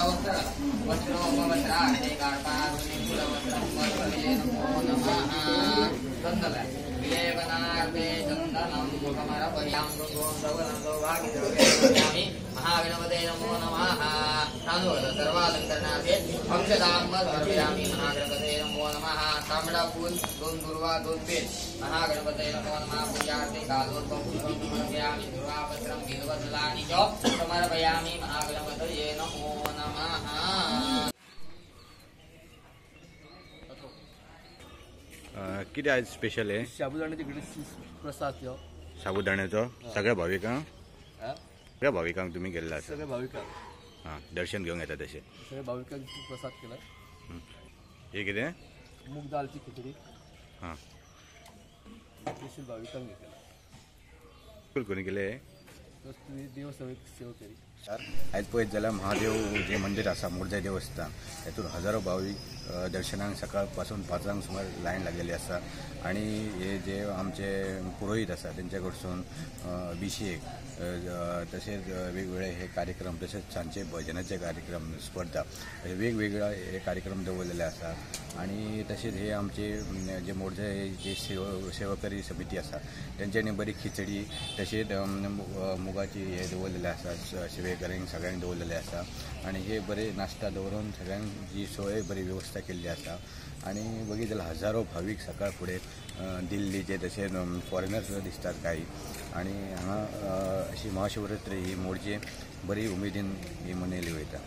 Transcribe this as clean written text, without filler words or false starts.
वस्त्र वस्त्रोपवस्त्रार्थे कार्पासुनीलवस्त्रं नमो नमः। चन्दन विलेपनार्थे चन्दनं समर्पयामि सौभाग्यद्रव्यामि महागणपते नमो नमः। सर्वालंकरणार्थे अक्षतां समर्पयामि महागणपते नमो नमः। तांबडा फूल 2 दुर्वा 2 बेल महागणपते नमो नमः। पूजार्थे कालोत्पं पुष्पं समर्पयामि दुर्वापत्रं बिल्वदलानि च समर्पयामि महागणपतये नमो नमः। कितें आयज स्पेशल आहे? साबुदाण्याची प्रसाद. साबुदाण्याचो सगळ्या भाविकांक, सगळ्या भाविकांक तुम्ही केल्ला आसा? सगळ्या भाविकांक हां, दर्शन घेवंक येता तशें सगळ्या भाविकांक प्रसाद केला. हे कितें? मूग दालची खिचडी. हां, स्पेशल भाविकांक केला. कोणी केले? देव सेवा केली. आयज पळयत जाल्यार महादेव जे मंदिर आसा मोरजे देवस्थान, हेतून हजारो भावीक दर्शनाक सकाळ पासून 5 सुमार लायन लागलेली आसा. आनी हे जे आमचे पुरोहीत आसा तेंच्या कडसून अभिषेक तशेंच वेगवेगळे हे कार्यक्रम, तशेंच सांजचे भजनाचे कार्यक्रम, स्पर्धा, वेगवेगळे हे कार्यक्रम दवरलेले आसा. आनी तशेंच हे आमचे जे मोरजे जे सेवकरी समिती आसा तेंच्यांनी बरी खिचडी तशेंच मुगाची हे दवरलेले आसा, सेवेकऱ्यांक सगळ्यांक दवरलेले आसा. आनी हे बरे नाश्ता दवरून सगळ्यांक जी सोय बरी वेवस्था केल्ली आसा. आनी बघितलं जाल्यार हजारो भावीक सकाळ फुडें दिल्लीचे तशेंच फॉरेनर सुद्दां दिसतात काही. आनी हांगा अशी महाशिवरात्री ही मोरजे बरी उमेदीन ही मनयली वयता.